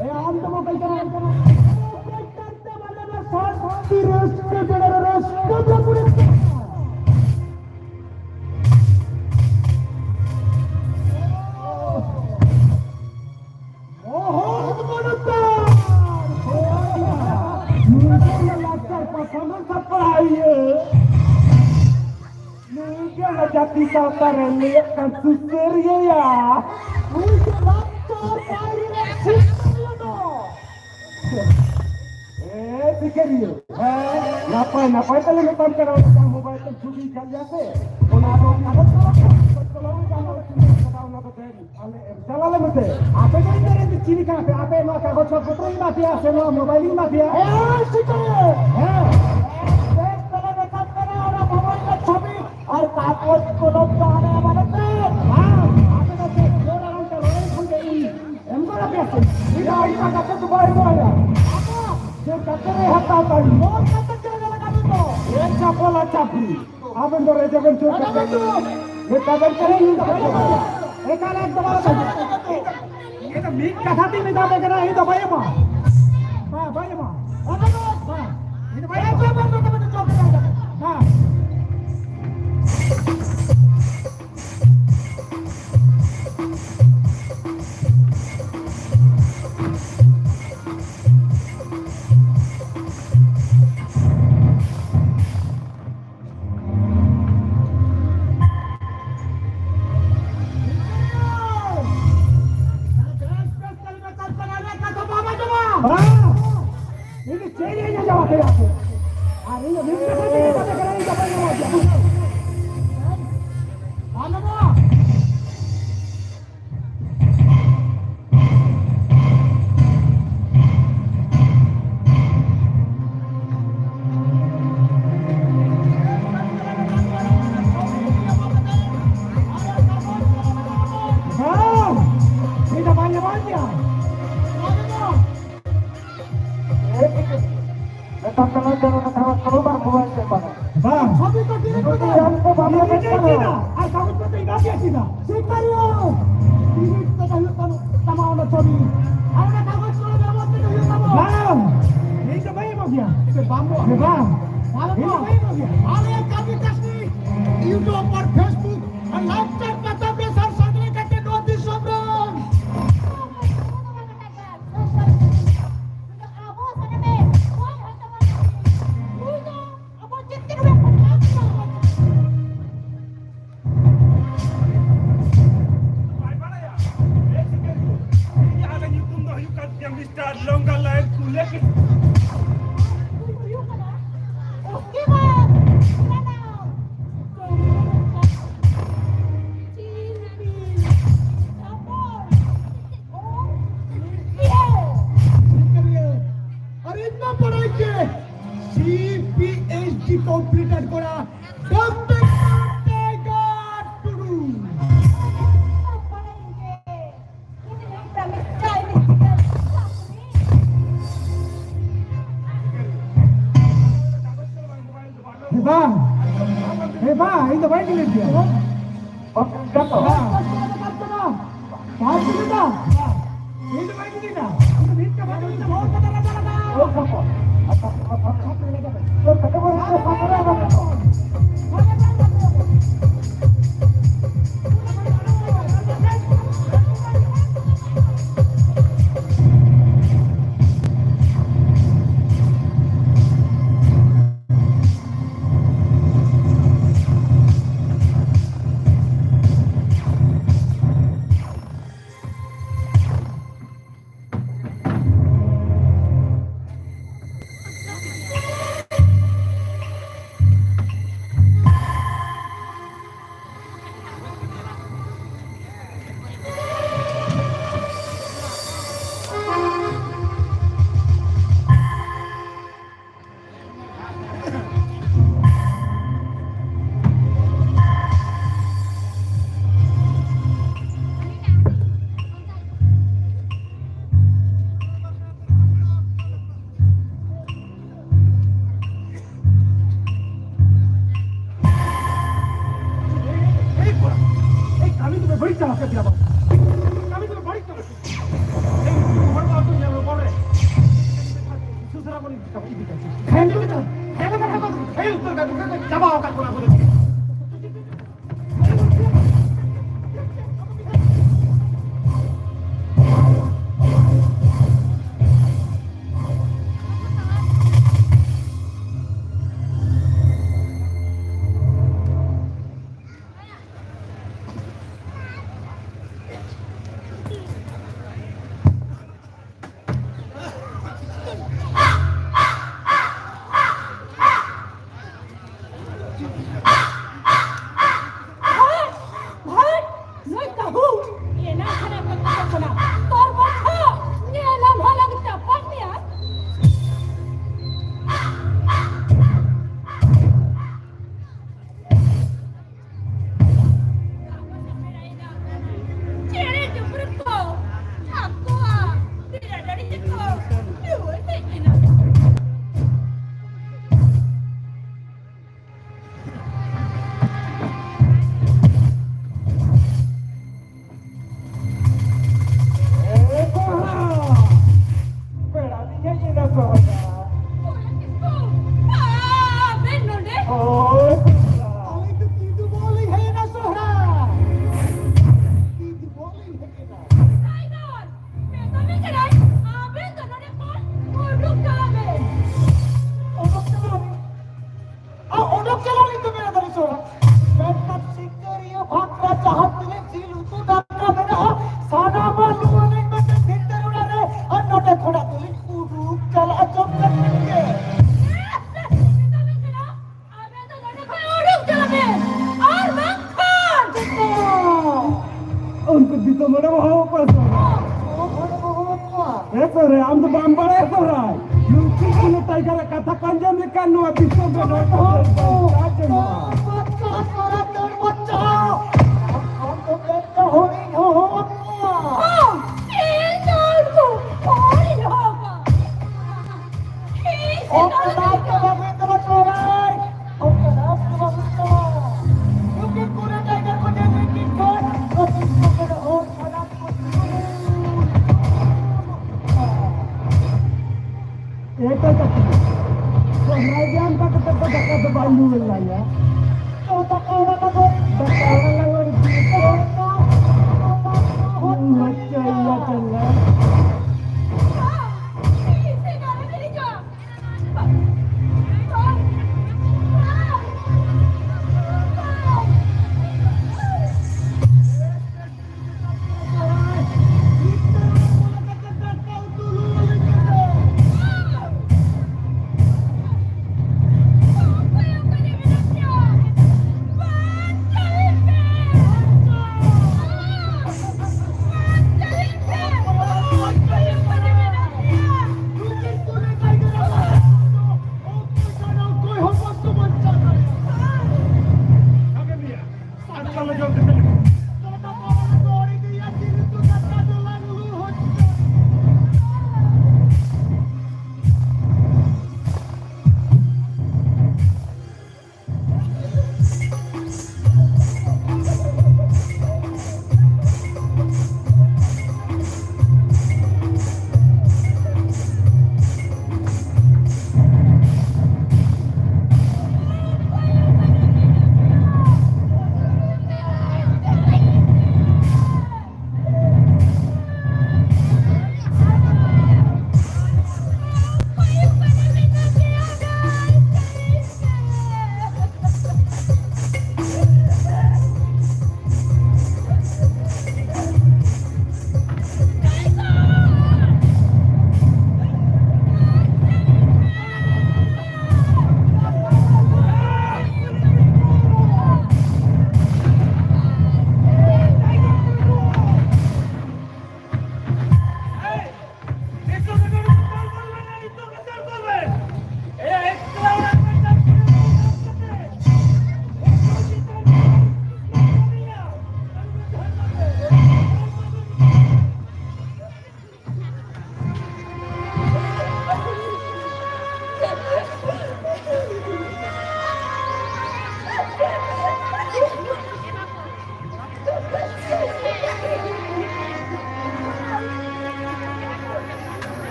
ᱮ, ᱟᱢ ᱫᱚ ᱵᱟᱠᱚ ᱪᱟᱞᱟᱜ ᱠᱟᱱᱟ᱾ ᱥᱟᱱᱛᱤ ᱨᱟᱹᱥᱠᱟᱹ ᱵᱮᱲᱟ ᱨᱮ ᱨᱟᱹᱥᱠᱟᱹ ᱡᱟᱹᱯᱩᱫ ᱮᱫ ᱠᱟᱱᱟ᱾ ᱚᱦᱚ, ᱦᱚᱲᱢᱚ ᱱᱮᱛᱟᱨ! ᱱᱤᱡᱮᱨ ᱞᱟᱠᱪᱟᱨ ᱯᱟᱥᱟᱱ ᱥᱟᱯᱲᱟᱣᱤᱭᱟᱹ᱾ ᱱᱩᱭ ᱜᱮ ᱚᱱᱟ ᱡᱟᱹᱛᱤ ᱥᱟᱶᱛᱟ ᱨᱮ ᱞᱟᱹᱭᱟᱜ ᱠᱟᱱ ᱥᱩᱥᱟᱹᱨᱤᱭᱟᱹᱭᱟ᱾ ᱱᱩᱭ ᱜᱮ ᱞᱟᱠᱪᱟᱨ ᱵᱟᱭᱨᱤ ᱨᱮ ᱥᱩᱥᱟᱹᱨᱤᱭᱟᱹ ᱫᱚ᱾ ᱮ ᱥᱤᱠᱟᱹᱨᱤᱭᱟᱹ, ᱦᱮᱸ, ᱱᱟᱯᱟᱭ ᱱᱟᱯᱟᱭ ᱛᱮᱞᱮ ᱢᱮᱛᱟᱢ ᱠᱟᱱᱟ, ᱚᱱᱟ ᱢᱳᱵᱟᱭᱤᱞ ᱛᱮᱢ ᱪᱷᱩᱵᱤ ᱠᱟᱜ ᱜᱮᱭᱟ ᱥᱮ, ᱚᱱᱟ ᱫᱚ ᱠᱟᱜᱚᱡᱽ ᱠᱚᱞᱚᱢ ᱠᱟᱱᱟ, ᱚᱱᱟ ᱫᱚ ᱫᱮᱱ᱾ ᱟᱞᱮ ᱮᱢ ᱪᱟᱞᱟᱜ ᱞᱮ ᱢᱮᱛᱮ᱾ ᱟᱯᱮ ᱫᱚ ᱤᱧ ᱨᱮᱱ ᱪᱤᱞᱤ ᱠᱟᱱᱟ ᱯᱮ? ᱟᱯᱮ ᱱᱚᱣᱟ ᱠᱟᱜᱚᱡᱽ ᱯᱚᱛᱨᱚᱧ ᱮᱢᱟ ᱯᱮᱭᱟ ᱥᱮ ᱱᱚᱣᱟ ᱢᱳᱵᱟᱭᱤᱞ ᱤᱧ ᱮᱢᱟ ᱯᱮᱭᱟ? ᱮ, ᱥᱤᱠᱟᱹᱨᱤᱭᱟᱹ! ᱦᱮᱸ᱾ ᱮ, ᱵᱮᱥ ᱛᱮᱞᱮ ᱢᱮᱛᱟᱢ ᱠᱟᱱᱟ, ᱚᱱᱟ ᱢᱳᱵᱟᱭᱤᱞ ᱨᱮ ᱪᱷᱚᱵᱤ ᱟᱨ ᱠᱟᱜᱚᱡᱽ ᱠᱚᱞᱚᱢ ᱫᱚ ᱟᱞᱮ ᱮᱢᱟ ᱞᱮ ᱯᱮ᱾ ᱵᱟᱝ, ᱟᱯᱮ ᱫᱚ ᱪᱮᱫ ᱡᱳᱨ ᱟᱲᱟᱝ ᱛᱮ ᱨᱚᱲ ᱞᱮᱠᱷᱟᱱ ᱜᱮ ᱤᱧ ᱮᱢ ᱜᱚᱫ ᱟᱯᱮᱭᱟ ᱥᱮ? ᱤᱧ ᱫᱚ ᱤᱧ ᱢᱟ ᱜᱟᱛᱮ ᱫᱚ ᱵᱟᱭ ᱮᱢᱚᱜᱼᱟ᱾ ᱟᱵᱚ ᱡᱳᱨ ᱠᱟᱛᱮ ᱞᱮ ᱦᱟᱛᱟᱣ ᱛᱟᱭ᱾ ᱡᱳᱨ ᱠᱟᱛᱮ ᱪᱮᱫ ᱞᱮᱠᱟ ᱫᱚ? ᱮ, ᱪᱟᱯᱚᱞᱟ ᱪᱟᱯᱨᱤ᱾ ᱟᱵᱮᱱ ᱫᱚ ᱨᱮᱡᱮ ᱵᱮᱱ ᱪᱩᱯ ᱠᱟᱛᱮ᱾ ᱢᱤᱫ ᱠᱟᱛᱷᱟ ᱛᱮ ᱢᱤᱫ ᱫᱷᱟᱣ ᱛᱮ ᱠᱟᱱᱟ, ᱤᱧ ᱫᱚ ᱵᱟᱭ ᱮᱢᱟ᱾ ᱵᱟ, ᱵᱟᱭ ᱮᱢᱟ᱾ ᱵᱟ, ᱤᱧ ᱫᱚ ᱵᱟᱭ ᱮᱢᱟ᱾ ᱵᱟ᱾ ᱱᱮᱛᱟᱨ ᱫᱚ ᱱᱚᱣᱟ ᱫᱚ ᱱᱚᱣᱟ ᱫᱚ ᱥᱳᱞᱳ ᱵᱟᱨ ᱢᱳᱵᱟᱭᱤᱞ ᱛᱮ ᱮᱢᱟᱜᱼᱟ᱾ ᱵᱟᱝ᱾ ᱪᱷᱚᱵᱤ ᱠᱚ delete ᱠᱚ ᱫᱚ᱾ ᱡᱩᱫᱤ ᱟᱢ ᱠᱚ ᱵᱟᱢ delete ᱮᱢᱮᱫ ᱠᱟᱱᱟ᱾ ᱠᱮᱫᱟ, ᱟᱨ ᱠᱟᱜᱚᱡᱽ ᱯᱚᱛᱨᱚ ᱤᱧ ᱵᱟᱝ ᱪᱮᱫ ᱠᱮᱫᱟ᱾ ᱥᱤᱠᱟᱹᱨᱤᱭᱟᱹ! delete ᱠᱟᱛᱮ ᱦᱩᱭᱩᱜ ᱛᱟᱢᱟ, ᱛᱟᱢᱟ ᱚᱱᱟ ᱪᱷᱚᱵᱤ᱾ ᱟᱨ ᱚᱱᱟ ᱠᱟᱜᱚᱡᱽ ᱠᱚ ᱵᱮᱵᱚᱦᱟᱨ ᱠᱟᱛᱮ ᱦᱩᱭᱩᱜ ᱛᱟᱢᱟ᱾ ᱵᱟᱝ, ᱤᱧ ᱫᱚ ᱵᱟᱹᱧ ᱮᱢᱚᱜ ᱜᱮᱭᱟ᱾ ᱥᱮ ᱵᱟᱢ ᱮᱢᱚᱜ? ᱥᱮ ᱵᱟᱝ? ᱵᱟᱢ ᱮᱢᱚᱜ? ᱤᱧ ᱫᱚ ᱵᱟᱹᱧ ᱮᱢᱚᱜ ᱜᱮᱭᱟ᱾ ᱟᱞᱮᱭᱟᱜ ᱠᱟᱹᱢᱤ ᱠᱟᱹᱥᱱᱤ YouTube ᱟᱨ Facebook ᱟᱨ live chat ᱯᱟᱛᱟ ᱯᱨᱮᱥᱟᱨ ᱥᱟᱸᱜᱽᱲᱮ ᱠᱟᱛᱮ ᱱᱚᱣᱟ ᱫᱤᱥᱚᱢ ᱨᱮᱱ ᱵᱟᱭ ᱵᱟᱲᱟᱭᱟ᱾ ᱮ ᱥᱤᱠᱟᱹᱨᱤᱭᱟᱹ, ᱤᱧᱟᱜ ᱟᱞᱮ ᱧᱩᱛᱩᱢ ᱫᱚ ᱦᱩᱭᱩᱜ ᱠᱟᱱ ᱛᱤᱧᱟ ᱢᱤᱥᱴᱟᱨ ᱞᱚᱝᱜᱟ ᱞᱟᱭᱤᱱ ᱠᱩᱞᱮ᱾ ᱥᱤᱠᱟᱹᱨᱤᱭᱟᱹ, ᱟᱨ ᱤᱧ ᱢᱟ ᱵᱟᱲᱟᱭ ᱜᱮ, C P H D completed ᱠᱚᱲᱟ, ᱰᱚᱠᱴᱚᱨ ᱴᱟᱭᱜᱟᱨ ᱴᱩᱰᱩ᱾ ᱮ ᱵᱟ, ᱮ ᱵᱟ, ᱤᱧ ᱫᱚ ᱵᱟᱹᱧ delete ᱜᱮᱭᱟ᱾ ᱵᱟᱝ᱾ ᱵᱟᱝ delete ᱫᱟ᱾ ᱤᱧ ᱫᱚ ᱵᱟᱹᱧ delete ᱫᱟ᱾ ᱤᱧ ᱫᱚ delete ᱫᱚ ᱵᱟᱹᱧ delete ᱫᱟ᱾ ᱠᱷᱮᱞ ᱩᱛᱟᱹᱨ ᱠᱟᱜ ᱠᱚᱣᱟ ᱟᱵᱚ ᱫᱚ᱾ ᱵᱷᱟᱴ! ᱵᱷᱟᱴ! ᱱᱩᱭ ᱠᱟᱹᱦᱩ! ᱮᱱᱟᱝ ᱠᱷᱚᱱᱮᱢ ᱢᱮᱛᱟᱠᱚ ᱠᱟᱱᱟ, ᱛᱚᱨ ᱵᱟᱪᱷᱟ! ᱧᱮᱞᱟᱢ ᱦᱟᱞᱟᱝ ᱪᱟᱯᱟᱫ ᱢᱮᱭᱟ᱾ ᱪᱮᱬᱮ ᱪᱤᱯᱨᱩᱫ ᱠᱚ ᱟᱠᱚᱣᱟᱜ ᱰᱮᱨᱟ ᱰᱟᱹᱰᱤ ᱛᱮᱠᱚ ᱨᱩᱣᱟᱹᱲ ᱦᱮᱡ ᱮᱱᱟ᱾ ᱮ ᱥᱚᱦᱨᱟᱭ! ᱯᱮᱲᱟ ᱞᱤᱧ ᱦᱮᱡ ᱮᱱᱟ ᱥᱚᱦᱨᱟᱭ᱾ ᱚᱲᱟᱜ ᱛᱤᱥ ᱠᱚ? ᱟᱵᱮᱱ ᱱᱚᱰᱮ? ᱦᱳᱭ ᱥᱚᱦᱨᱟᱭ᱾ ᱟᱹᱞᱤᱧ ᱫᱚ ᱛᱤ ᱫᱩᱵᱚᱞ ᱞᱤᱧ ᱦᱮᱡ ᱮᱱᱟ ᱥᱚᱦᱨᱟᱭ᱾ ᱛᱤ ᱫᱩᱵᱚᱞ ᱞᱤᱧ ᱦᱮᱡ ᱮᱱᱟ᱾ ᱴᱟᱭᱜᱟᱨ! ᱢᱮᱛᱟᱵᱤᱱ ᱠᱟᱱᱟᱭ, ᱟᱵᱮᱱ ᱫᱚ ᱱᱚᱰᱮ ᱠᱷᱚᱱ ᱩᱰᱩᱠ ᱪᱟᱞᱟᱜ ᱵᱮᱱ᱾ ᱩᱰᱩᱠ ᱪᱟᱞᱟᱜ ᱵᱮᱱ? ᱟᱨ ᱚᱰᱚᱠ ᱪᱟᱞᱟᱣ ᱞᱤᱧ ᱫᱚ ᱢᱮᱱ ᱮᱫᱟ ᱥᱚᱦᱨᱟᱭ᱾ ᱢᱮᱱᱠᱷᱟᱱ ᱥᱤᱠᱟᱹᱨᱤᱭᱟᱹ ᱵᱷᱟᱠᱨᱟ ᱡᱟᱦᱟᱸ ᱛᱤᱱᱟᱹᱜ ᱡᱤᱞ ᱩᱛᱩ ᱫᱟᱠᱟ ᱢᱮᱱᱟᱜᱼᱟ, ᱥᱟᱱᱟᱢᱟᱜ ᱞᱩ ᱟᱹᱞᱤᱧ ᱢᱮᱱᱛᱮ ᱵᱷᱤᱛᱟᱹᱨ ᱚᱲᱟᱜ ᱨᱮ, ᱟᱨ ᱱᱚᱰᱮ ᱠᱷᱚᱱᱟᱜ ᱫᱚᱞᱤᱧ ᱩᱰᱩᱠ ᱪᱟᱞᱟᱜᱼᱟ ᱡᱚᱢ ᱠᱟᱛᱮ ᱜᱮ᱾ ᱟᱵᱮᱱ ᱫᱚ ᱱᱚᱰᱮ ᱠᱷᱚᱱ ᱩᱰᱩᱠ ᱪᱟᱞᱟᱜ ᱵᱮᱱ, ᱟᱨ ᱵᱟᱝᱠᱷᱟᱱ ᱩᱱᱠᱩ ᱫᱤᱥᱚᱢ ᱦᱚᱲᱮᱢ ᱦᱚᱦᱚ ᱟᱠᱚᱣᱟ ᱥᱚᱦᱨᱟᱭ᱾ ᱦᱮᱸ ᱥᱚᱦᱨᱟᱭ, ᱟᱢ ᱫᱚ ᱵᱟᱢ ᱵᱟᱲᱟᱭᱟ ᱥᱚᱦᱨᱟᱭ? ᱱᱩᱠᱤᱱ ᱠᱤᱱ ᱴᱟᱭᱜᱟᱨ ᱟᱜ ᱠᱟᱛᱷᱟ ᱠᱚ ᱟᱸᱡᱚᱢ ᱞᱮᱠᱷᱟᱱ ᱱᱚᱣᱟ ᱫᱤᱥᱚᱢ ᱨᱮ ᱱᱚᱣᱟ ᱠᱚ ᱵᱟᱧᱪᱟᱣ ᱪᱮ ᱱᱚᱣᱟ᱾ ᱵᱟᱧᱪᱟᱣ, ᱥᱚᱦᱨᱟᱭ ᱫᱟᱹᱲ ᱵᱟᱧᱪᱟᱣ᱾ ᱟᱢ ᱠᱷᱚᱱ ᱫᱚ ᱵᱮᱥ ᱫᱚ ᱦᱚᱲᱤᱧ ᱦᱚᱦᱚ ᱟᱠᱚᱣᱟ᱾ ᱦᱚᱸ, ᱤᱧ ᱫᱚ ᱩᱱᱠᱩ ᱦᱚᱲᱤᱧ ᱦᱚᱦᱚ ᱟᱠᱚᱣᱟ᱾ ᱤᱧ ᱥᱮ ᱚᱠᱟ ᱫᱚ ᱫᱟᱜ ᱫᱚ ᱵᱟᱵᱮᱱ ᱫᱚ ᱥᱚᱦᱨᱟᱭ? ᱚᱠᱟ ᱫᱟᱜ ᱫᱚ ᱵᱟᱵᱮᱱ ᱫᱚ? ᱱᱩᱠᱤᱱ ᱠᱚᱨᱮ ᱴᱟᱭᱜᱟᱨ ᱠᱚ ᱧᱮᱞ ᱞᱮᱠᱤᱱ ᱠᱷᱟᱱ, ᱱᱩᱠᱤᱱ ᱠᱚᱨᱮ ᱦᱚᱲ ᱥᱟᱱᱟᱢ ᱠᱚ ᱛᱩᱞᱩᱡ᱾ ᱮᱴᱟᱜ ᱠᱟᱛᱷᱟ, ᱥᱚᱦᱨᱟᱭ ᱜᱮ ᱚᱱᱠᱟ ᱠᱟᱛᱮ ᱫᱚ ᱫᱟᱠᱟ ᱫᱚ ᱵᱟᱭ ᱧᱩ ᱞᱟᱝᱟ᱾ ᱛᱚ ᱫᱟᱠᱟ ᱚᱲᱟᱜ ᱞᱟᱝ ᱫᱟᱠᱟ ᱚᱲᱟᱜ ᱞᱟᱝ ᱤᱫᱤᱭᱮᱫ ᱠᱚᱣᱟ᱾ ᱢᱚᱡᱽ ᱪᱚᱭ ᱤᱭᱟᱹ ᱠᱟᱱᱟ᱾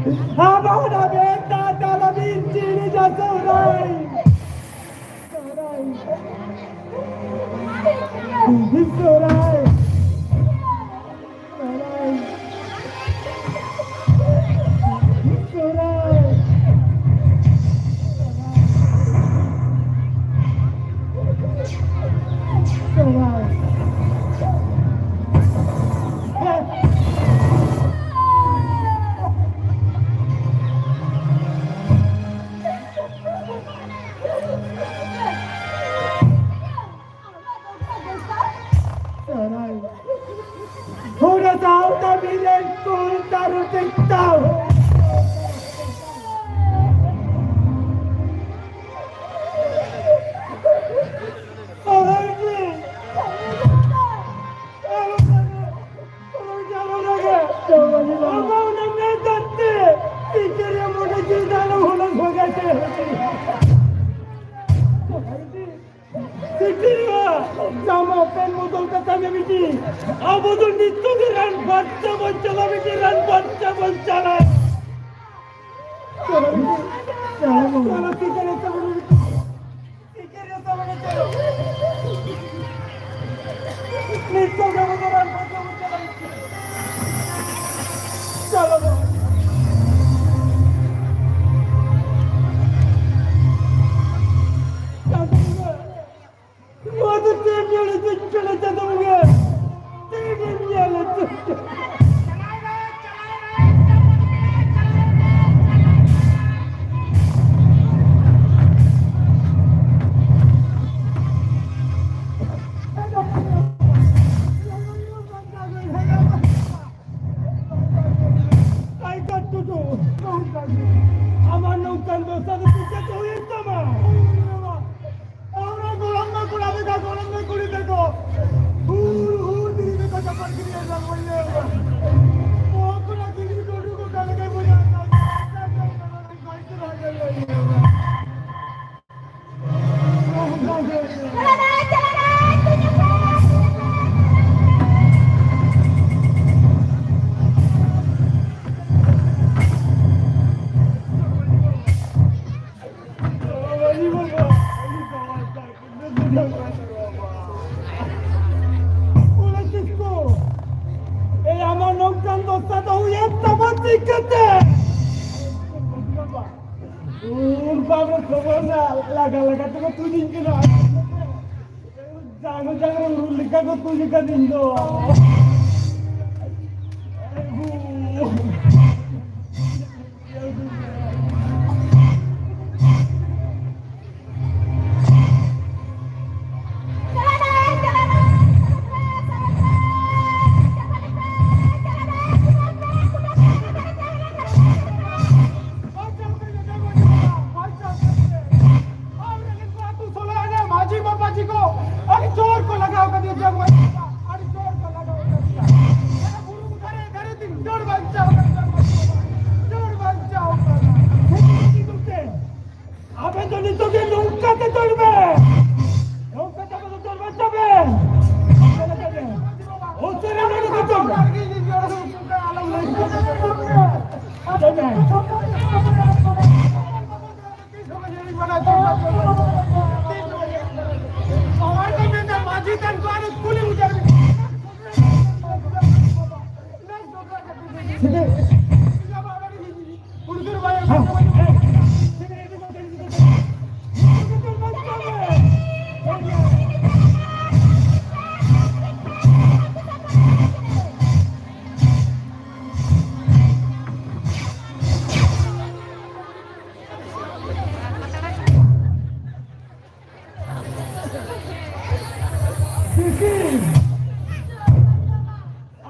ᱟᱵᱚ ᱫᱚ ᱵᱮᱴᱟ ᱛᱟᱞᱟ ᱵᱤᱱ ᱪᱤᱱᱤ ᱡᱟ ᱥᱚᱦᱨᱟᱭ᱾ ᱥᱚᱦᱨᱟᱭ᱾ ᱥᱚᱦᱨᱟᱭ᱾ ᱥᱚᱦᱨᱟᱭ᱾ ᱥᱚᱦᱨᱟᱭ᱾ ᱥᱚᱦᱨᱟᱭ᱾ ᱥᱚᱦᱨᱟᱭ᱾ ᱦᱩᱲᱟᱹ ᱫᱟᱣ ᱫᱟᱹᱵᱤ ᱞᱮᱱ ᱠᱚ ᱛᱟᱹᱨᱩ ᱴᱮᱠᱴᱟᱣ᱾ ᱥᱚᱦᱨᱟᱭ ᱜᱮ᱾ ᱟᱵᱚ ᱚᱱᱟ ᱢᱮᱱ ᱫᱟᱛᱮ ᱥᱤᱠᱟᱹᱨᱤᱭᱟᱹ ᱢᱚᱱᱮ ᱡᱤᱣᱤ ᱫᱟᱱᱚ ᱦᱚᱞᱚ ᱵᱷᱚᱜᱟᱛᱮ᱾ ᱥᱤᱠᱟᱹᱨᱤᱭᱟᱹ ᱡᱟᱢᱟ ᱯᱮᱱ ᱵᱚᱫᱚᱞ ᱠᱟᱛᱮ ᱢᱮ ᱵᱤᱴᱤ᱾ ᱟᱵᱚ ᱫᱚ ᱱᱤᱛᱚᱜ ᱜᱮ ᱨᱟᱱ ᱵᱟᱨᱪᱟ ᱵᱚᱱ ᱪᱟᱞᱟᱣ ᱵᱤᱴᱤ, ᱨᱟᱱ ᱵᱟᱨᱪᱟ ᱵᱚᱱ ᱪᱟᱞᱟᱣ᱾ ᱪᱚᱞᱚ ᱵᱤᱴᱤ, ᱪᱚᱞᱚ ᱵᱚᱱ᱾ ᱪᱚᱞᱚ ᱥᱤᱠᱟᱹᱨᱤᱭᱟᱹ ᱛᱟᱵᱚᱱ ᱵᱤᱴᱤ᱾ ᱥᱤᱠᱟᱹᱨᱤᱭᱟᱹ ᱛᱟᱵᱚᱱ ᱵᱤᱴᱤ᱾ ᱱᱤᱛᱚᱜ ᱜᱮ ᱟᱵᱚ ᱫᱚ ᱨᱟᱱ ᱵᱟᱨᱪᱟ ᱵᱚᱱ ᱪᱟᱞᱟᱣ᱾ ᱪᱚᱞᱚ ᱵᱚᱱ᱾ ᱪᱟᱸᱫᱳ ᱵᱚᱸᱜᱟ᱾ ᱱᱚᱣᱟ ᱫᱚ ᱪᱮᱫ ᱧᱮᱞ ᱦᱚᱪᱚᱧ ᱠᱟᱱᱟ ᱪᱟᱸᱫᱳ ᱵᱚᱸᱜᱟ? ᱪᱮᱫ ᱮᱢ ᱧᱮᱞ ᱦᱚᱪᱚᱧ ᱠᱟᱱᱟ? ᱴᱟᱭᱜᱟᱨ ᱴᱩᱰᱩ, ᱟᱢᱟᱜ ᱱᱚᱝᱠᱟᱱ ᱫᱚᱥᱟ ᱫᱚ ᱪᱤᱠᱟᱹᱛᱮ ᱦᱩᱭᱮᱱ ᱛᱟᱢᱟ? ᱟᱢᱨᱮᱱ ᱜᱚᱲᱚᱢ ᱫᱚ ᱠᱚᱲᱟ ᱞᱮᱠᱟ, ᱜᱚᱲᱚᱢ ᱫᱚ ᱠᱩᱲᱤ ᱞᱮᱠᱟ᱾ ᱦᱩᱨ, ᱦᱩᱨ, ᱫᱷᱤᱨᱤ ᱞᱮᱠᱟ ᱪᱟᱯᱟᱫ ᱠᱮᱫᱮᱭᱟ, ᱵᱟᱝ ᱦᱩᱭ ᱞᱮᱱᱟ᱾ ᱵᱚᱦᱚᱜ ᱠᱷᱚᱱᱟᱜ ᱫᱷᱤᱨᱤ ᱴᱩᱰᱩ ᱠᱚ ᱚᱠᱟ ᱞᱮᱠᱟᱭ ᱵᱩᱡᱷᱟᱹᱣ ᱮᱫᱟ? ᱠᱷᱚᱵᱚᱨ ᱨᱮᱱᱟᱜ ᱞᱟᱜᱟ ᱞᱟᱜᱟ ᱛᱮᱠᱚ ᱛᱩᱧᱤᱧ ᱠᱟᱱᱟ᱾ ᱡᱟᱝ ᱡᱟᱝ ᱨᱮ ᱩᱨᱩᱢ ᱞᱮᱠᱟ ᱠᱚ ᱛᱩᱧ ᱟᱠᱟᱫᱤᱧ ᱫᱚ᱾ ᱟᱹᱰᱤ ᱡᱳᱨ ᱠᱚ ᱞᱟᱜᱟᱣ ᱠᱟᱫᱮᱭᱟ ᱡᱚᱜᱽ ᱢᱟᱹᱡᱷᱤ ᱵᱟᱵᱟ, ᱟᱹᱰᱤ ᱡᱳᱨ ᱠᱚ ᱞᱟᱜᱟᱣ ᱠᱟᱫᱮᱭᱟ᱾ ᱚᱱᱟ ᱵᱩᱨᱩ ᱫᱷᱟᱨᱮ ᱫᱷᱟᱨᱮ ᱛᱮ ᱡᱳᱨ ᱵᱟᱧᱪᱟᱣ ᱠᱟᱱᱟ ᱡᱚᱜᱽ ᱢᱟᱹᱡᱷᱤ ᱵᱟᱵᱟ, ᱡᱳᱨ ᱵᱟᱧᱪᱟᱣ ᱠᱟᱱᱟ᱾ ᱟᱵᱮᱱ ᱫᱚ ᱱᱤᱛᱚᱜ ᱜᱮ ᱱᱚᱝᱠᱟ ᱛᱮ ᱫᱟᱹᱲ ᱵᱮᱱ, ᱱᱚᱝᱠᱟ ᱛᱮ ᱟᱵᱮᱱ ᱫᱚ ᱫᱟᱹᱲ ᱵᱟᱧᱪᱟᱣ ᱵᱮᱱ᱾ ᱩᱥᱟᱹᱨᱟ ᱱᱚᱰᱮ ᱠᱷᱚᱱ ᱫᱟᱹᱲ ᱵᱮᱱ᱾ ᱫᱟᱹᱲ ᱵᱮᱱ᱾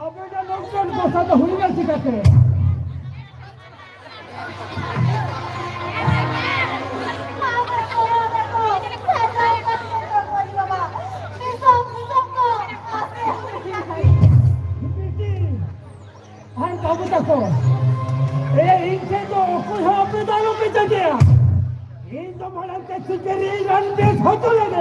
ᱟᱵᱮᱱᱟᱜ ᱱᱚᱝᱠᱟᱱ ᱫᱚᱥᱟ ᱫᱚ ᱦᱩᱭᱱᱟ ᱪᱤᱠᱟᱹᱛᱮ? ᱟᱨ ᱵᱟᱹᱵᱩ ᱛᱟᱠᱚ, ᱮ, ᱤᱧ ᱴᱷᱮᱱ ᱫᱚ ᱚᱠᱚᱭ ᱦᱚᱸ ᱟᱯᱮ ᱫᱚ ᱟᱞᱚᱯᱮ ᱡᱟᱸᱜᱮᱭᱟ᱾ ᱤᱧ ᱫᱚ ᱢᱟᱲᱟᱝ ᱛᱮ ᱥᱤᱠᱟᱹᱨᱤᱭᱟᱹᱧ ᱨᱟᱱ ᱵᱮᱥ ᱦᱚᱪᱚ ᱞᱮᱫᱮ᱾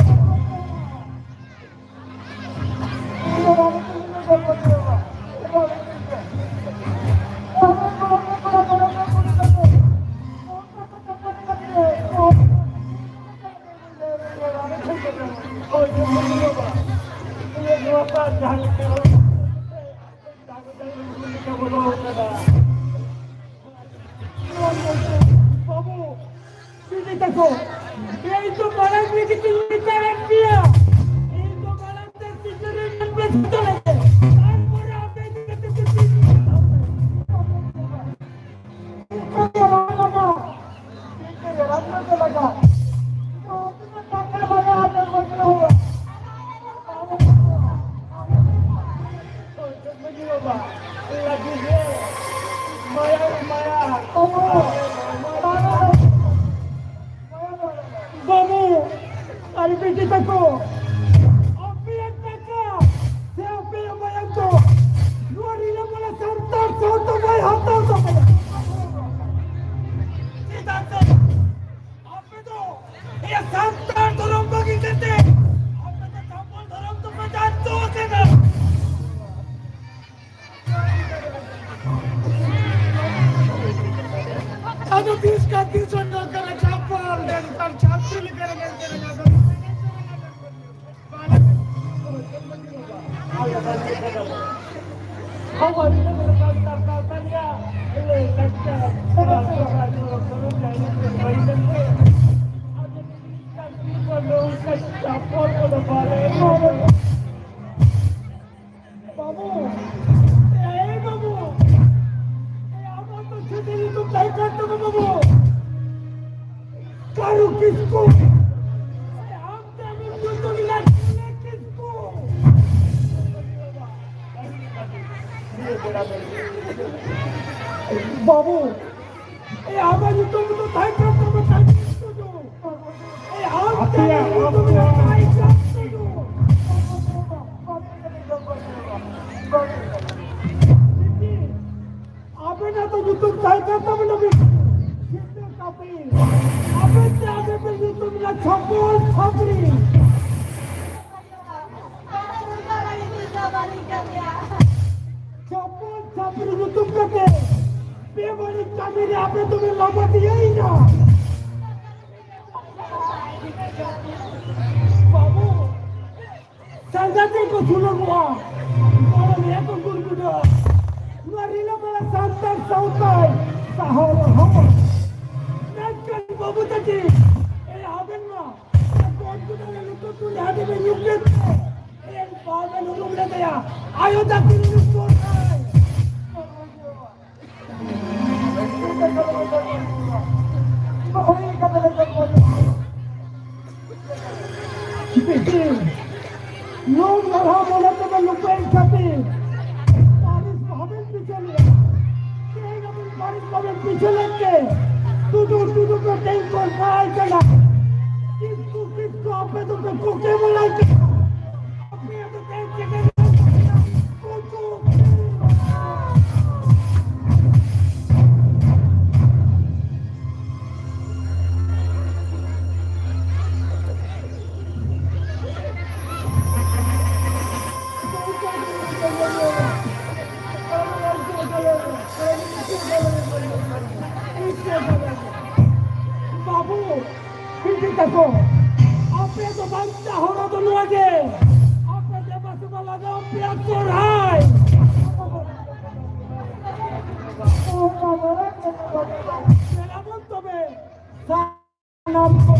ᱵᱟᱹᱵᱩ, ᱵᱤᱴᱤ ᱛᱟᱠᱚ, ᱤᱧ ᱫᱚ ᱢᱟᱲᱟᱝ ᱨᱮᱜᱮ ᱛᱤᱧ ᱢᱮᱛᱟᱫ ᱯᱮᱭᱟ, ᱤᱧ ᱫᱚ ᱢᱟᱲᱟᱝ ᱛᱮ ᱥᱤᱠᱟᱹᱨᱤᱧ ᱢᱮᱱ ᱯᱮ ᱡᱚᱛᱚ ᱞᱮᱠᱟ᱾ ᱛᱟᱨᱯᱚᱨᱮ ᱟᱯᱮ ᱤᱫᱤ ᱠᱟᱛᱮ ᱯᱮ ᱪᱮᱫ? ᱵᱟᱹᱵᱩ ᱟᱨ ᱵᱤᱴᱤ ᱛᱟᱠᱚ, ᱟᱯᱮᱭᱟᱜ ᱴᱟᱠᱟ ᱥᱮ ᱟᱯᱮᱭᱟᱜ ᱢᱟᱭᱟᱢ ᱫᱚ ᱱᱚᱣᱟ ᱨᱤᱞᱟᱹᱢᱟᱞᱟ ᱥᱟᱱᱛᱟᱲ ᱥᱟᱶᱛᱟ ᱵᱟᱭ ᱦᱟᱛᱟᱣ ᱛᱟᱯᱮᱭᱟ᱾ ᱪᱮᱫᱟᱜ ᱥᱮ ᱟᱯᱮ ᱫᱚ ᱱᱤᱭᱟᱹ ᱥᱟᱱᱛᱟᱲ ᱫᱷᱚᱨᱚᱢ ᱵᱟᱹᱜᱤ ᱠᱟᱛᱮ ᱟᱯᱮ ᱫᱚ ᱪᱷᱟᱯᱚᱞ ᱫᱷᱚᱨᱚᱢ ᱫᱚᱯᱮ ᱪᱟᱪᱚ ᱟᱠᱟᱫᱟ᱾ ᱟᱫᱚ ᱛᱤᱥ ᱠᱷᱟᱱ ᱛᱤᱥ ᱦᱚᱸ ᱱᱚᱝᱠᱟᱱᱟᱜ ᱪᱷᱟᱯᱚᱞ ᱰᱮᱱᱥᱟᱨ ᱪᱷᱟᱯᱨᱤ ᱞᱮᱠᱟ ᱨᱮ ᱧᱮᱞ ᱛᱮ ᱨᱮᱱᱟᱜ ᱫᱚ ᱵᱟᱹᱵᱩ, ᱮ ᱵᱟᱹᱵᱩ, ᱮ ᱟᱢᱟᱜ ᱫᱚ ᱪᱷᱩᱴᱤ ᱧᱩᱛᱩᱢ ᱛᱟᱦᱮᱸ ᱠᱟᱱ ᱛᱟᱢᱟ ᱵᱟᱹᱵᱩ᱾ ᱠᱟᱹᱨᱩ ᱠᱤᱥᱠᱩ᱾ ᱮ ᱟᱢ ᱛᱮ ᱟᱢᱮᱢ ᱧᱩᱛᱩᱢ ᱮᱱᱟ ᱪᱷᱩᱴᱤ ᱠᱤᱥᱠᱩ᱾ ᱵᱟᱹᱵᱩ, ᱮ ᱟᱢᱟᱜ ᱧᱩᱛᱩᱢ ᱫᱚ ᱛᱟᱦᱮᱸ ᱠᱟᱱ ᱛᱟᱢᱟ ᱛᱟᱦᱮᱸ ᱠᱟᱱ ᱛᱟᱢᱟ᱾ ᱮ ᱟᱢ ᱟᱯᱮᱭᱟᱜ ᱛᱮ ᱧᱩᱛᱩᱢ ᱫᱚ ᱛᱟᱦᱮᱸ ᱠᱟᱱ ᱛᱟᱢᱟ᱾ ᱟᱵᱮᱱᱟᱜ ᱫᱚ ᱧᱩᱛᱩᱢ ᱛᱟᱦᱮᱸ ᱠᱟᱱ ᱛᱟᱵᱮᱱᱟ ᱵᱤᱴᱤ᱾ ᱥᱤᱛᱟᱹ ᱠᱟᱹᱯᱤ᱾ ᱟᱵᱮᱱ ᱛᱮ ᱟᱵᱮᱱ ᱵᱮᱱ ᱧᱩᱛᱩᱢ ᱮᱱᱟ ᱪᱷᱚᱯᱚᱞ ᱪᱷᱟᱯᱨᱤ᱾ ᱪᱷᱚᱯᱚᱞ ᱪᱷᱟᱯᱨᱤ ᱧᱩᱛᱩᱢ ᱠᱟᱛᱮ ᱵᱮᱵᱟᱹᱲᱤᱡ ᱠᱟᱹᱢᱤ ᱨᱮ ᱟᱯᱮ ᱫᱚᱯᱮ ᱞᱟᱵᱟᱫᱤᱭᱟᱹᱭᱮᱱᱟ᱾ ᱵᱟᱹᱵᱩ, ᱥᱟᱸᱜᱟᱛᱮ ᱠᱚ ᱥᱩᱞᱟᱹᱢᱚᱜᱼᱟ, ᱵᱚᱲᱚ ᱜᱮᱭᱟ ᱠᱚ ᱜᱩᱲᱜᱩᱰᱟᱹ᱾ ᱱᱚᱣᱟ ᱨᱤᱞᱟᱹᱢᱟᱞᱟ ᱥᱟᱱᱛᱟᱲ ᱥᱟᱶᱛᱟᱭ ᱥᱟᱦᱟᱣ ᱨᱮᱦᱚᱸ, ᱢᱮᱱᱠᱷᱟᱱ ᱵᱟᱹᱵᱩ ᱛᱟᱹᱠᱤᱱ, ᱮ ᱟᱵᱮᱱ ᱢᱟ ᱜᱚᱡ ᱜᱚᱫᱚᱜ ᱨᱮ ᱱᱤᱛᱚᱜ ᱛᱩᱭ ᱦᱟᱺᱰᱤ ᱵᱮᱱ ᱧᱩ ᱠᱮᱫ ᱛᱮ, ᱮ ᱵᱟᱵᱮᱱ ᱩᱨᱩᱢ ᱞᱮᱫᱮᱭᱟ, ᱟᱭᱳ ᱛᱟᱹᱠᱤᱱ ᱩᱱᱤ ᱥᱚᱨᱦᱟᱭ᱾ ᱞᱳᱠ ᱞᱟᱞᱦᱟ ᱢᱚᱱᱮ ᱛᱮᱵᱮᱱ ᱞᱩᱯᱟᱹᱭ ᱠᱷᱟᱹᱛᱤᱨ ᱯᱟᱹᱨᱤᱥ ᱵᱟᱵᱮᱱ ᱯᱤᱪᱷᱟᱹ ᱞᱮᱫᱼᱟ᱾ ᱛᱮᱦᱮᱧ ᱟᱵᱮᱱ ᱯᱟᱹᱨᱤᱥ ᱵᱟᱵᱮᱱ ᱯᱤᱪᱷᱟᱹ ᱞᱮᱫ ᱛᱮ ᱴᱩᱰᱩ ᱴᱩᱰᱩ ᱯᱮ ᱴᱮᱝᱠᱚᱨ ᱵᱟᱲᱟᱭ ᱠᱟᱱᱟ᱾ ᱠᱤᱥᱠᱩ ᱠᱤᱥᱠᱩ ᱟᱯᱮ ᱫᱚᱯᱮ ᱠᱚᱠᱮ ᱵᱟᱲᱟᱭ ᱠᱟᱱᱟ᱾ ᱟᱯᱮ ᱫᱚ ᱛᱮᱦᱮᱧ ᱪᱮᱫ ᱯᱮ ᱢᱮᱱ ᱠᱟᱱᱟ? ᱠᱩᱪᱩ᱾ ᱵᱟᱹᱵᱩ, ᱵᱤᱴᱤ ᱛᱟᱠᱚ, ᱟᱯᱮ ᱫᱚ ᱵᱟᱧᱪᱟᱣ ᱦᱚᱨᱟ ᱫᱚ ᱱᱚᱣᱟ ᱜᱮ, ᱟᱯᱮ ᱫᱮᱵᱟ ᱥᱮᱵᱟ ᱞᱟᱜᱟᱣ ᱯᱮᱭᱟ ᱥᱚᱨᱦᱟᱭ᱾ ᱫᱮᱞᱟ ᱵᱚᱱ ᱛᱚᱵᱮ, ᱥᱟᱱᱟᱢ ᱠᱚ᱾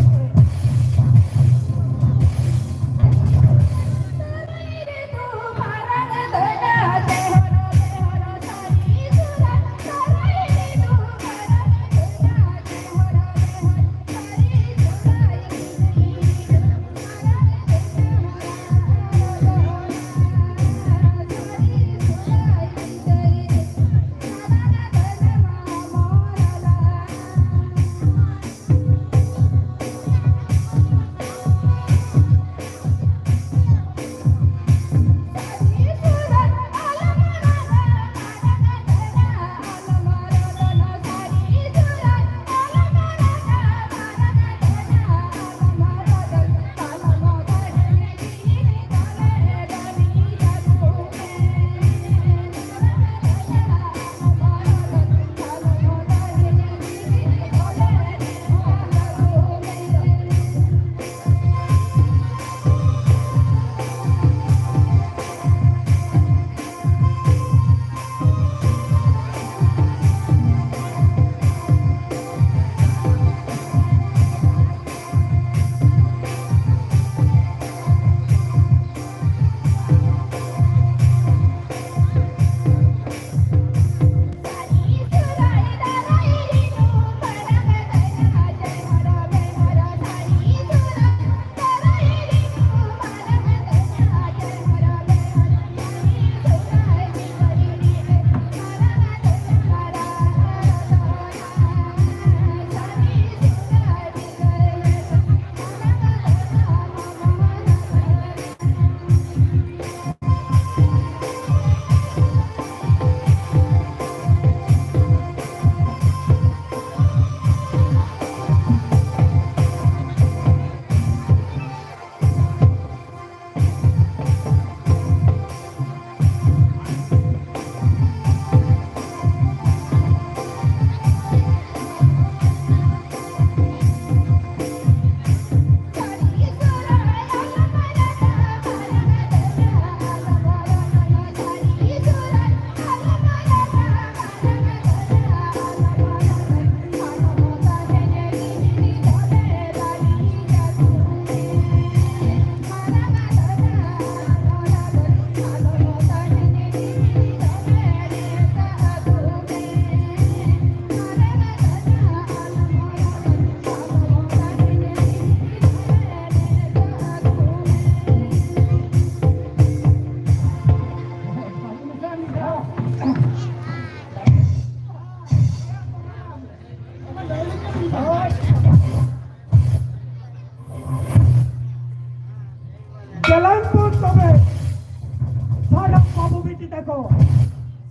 ᱛᱟᱠᱚ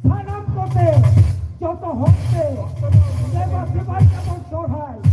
ᱥᱟᱱᱟᱢ ᱠᱚᱛᱮ ᱡᱚᱛᱚ ᱦᱚᱲ ᱛᱮ ᱫᱮᱵᱟ ᱥᱮᱵᱟᱭ ᱛᱟᱵᱚᱱ ᱥᱚᱨᱦᱟᱭ᱾